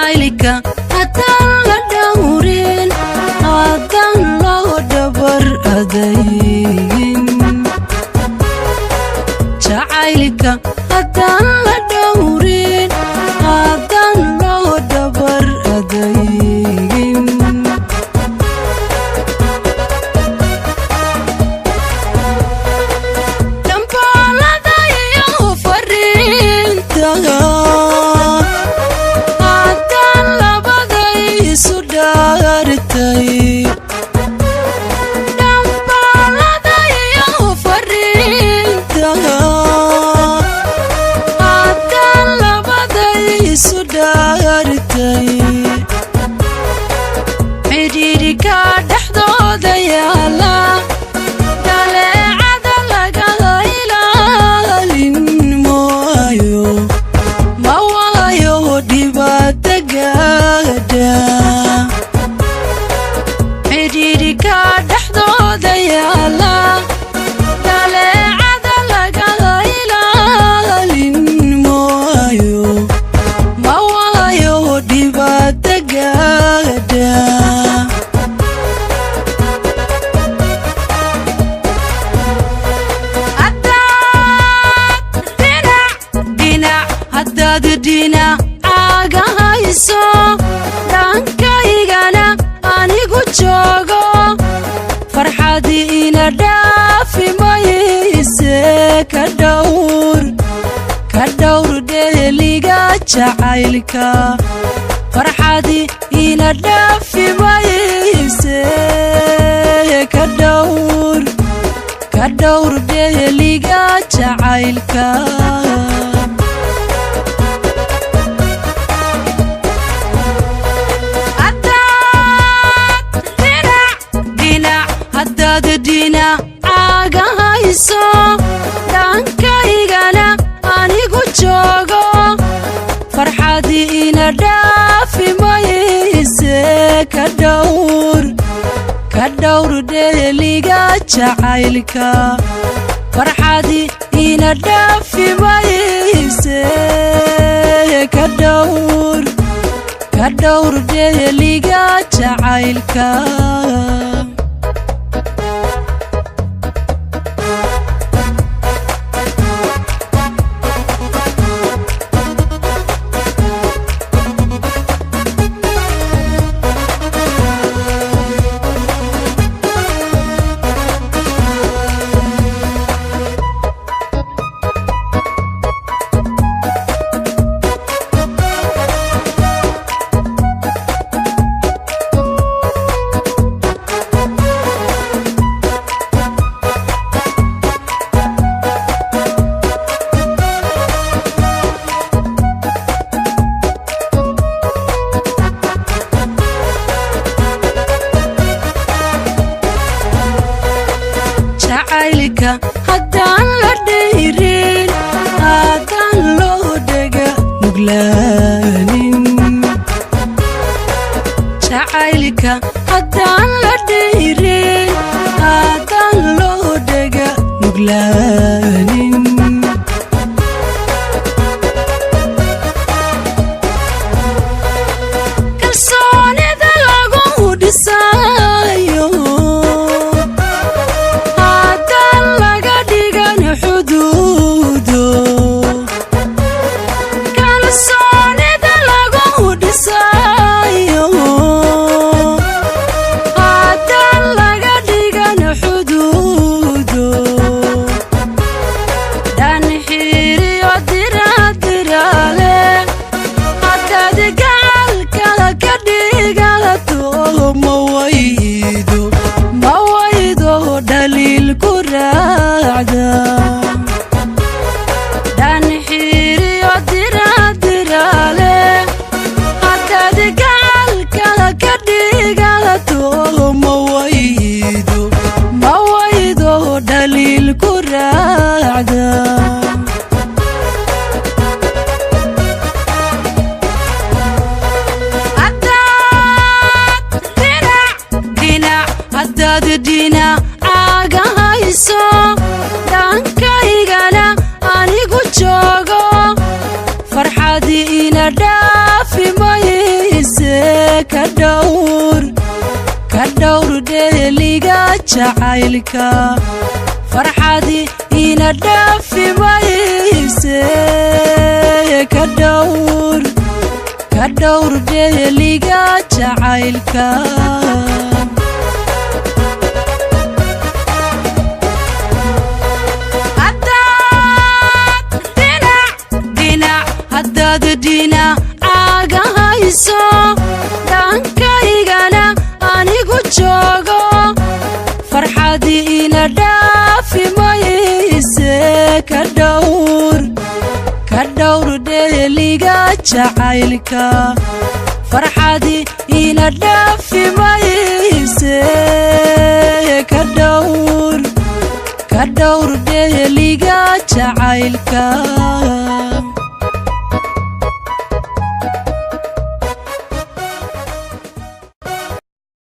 Jacaylka haddaan la dhowrin, haddaan loo dhabar adaygin. Jacaylka haddaan la dhowrin, haddaan loo dhabar adaygin. Dhambaalada iyo fariinta haddaan labada isu dhaartay. Dhambaalada iyo fariinta haddaan labada isu dhaartay, xidhiidhka dhexdooda yaala dhaleecada laga ilaalin maayo, ma waayo dhibaato gaadha. Xidhiidhka dhexdooda yaala dhaleecada laga ilaalin maayo, ma waayo dhibaato gaadha. Haddaad dhinac dhinac, haddaad dhinacaaga hayso, dhankaygana anigu joogo, farxadi ina dhaafi mayse. Ka dhowr, ka dhowr dheeliga jacaylka, farxadi ina dhaafi mayse. Ka dhowr, ka dhowr dheeliga jacaylka. Haddaad dhinac dhinac, haddaad dhinacaaga hayso, dhankaygana anigu joogo, farxadi ina dhaafi mayse. Ka dhowr, ka dhowr dheeliga jacaylka, farxadi ina dhaafi mayse. Ka dhowr, ka dhowr dheeliga jacaylka. Jacaylka haddaan la dhayrin, haddaan loo dhega nuglaanin. Jacaylka haddaan la dhayrin, haddaan loo dhega nuglaanin. Kalsoonida lagu dhisayo haddaan laga dhigan xuduudo. Kalsoonida lagu dhisayo haddaan laga dhigan xuduudo, dhanxiiriyo diraadiraale haddaad gacalka ka dhigato, ma waydo, ma waydo dhaliil ku raacda. Dhanxiiriyo diraadiraale haddaad gacalka ka dhigato, ma waydo, ma waydo dhaliil ku raacda. Haddaad dhinac dhinac, haddaad dhinacaaga hayso, dhankaygana anigu joogo, farxad Farxadii ina dhaafi mayse, ka dhowr, ka dhowr dheeliga jacaylka. Farxadii ina dhaafi mayse, ka dhowr, ka dhowr dheeliga jacaylka. Haddaad dhinac, dhinac, haddaad dhinacaaga hayso, dhankaygana anigu joogo, farxadii ina dhaafi mayse, ka dhowr, ka dhowr dheeliga jacaylka. Farxadii ina dhaafi mayse, ka dhowr, ka dhowr dheeliga jacaylka.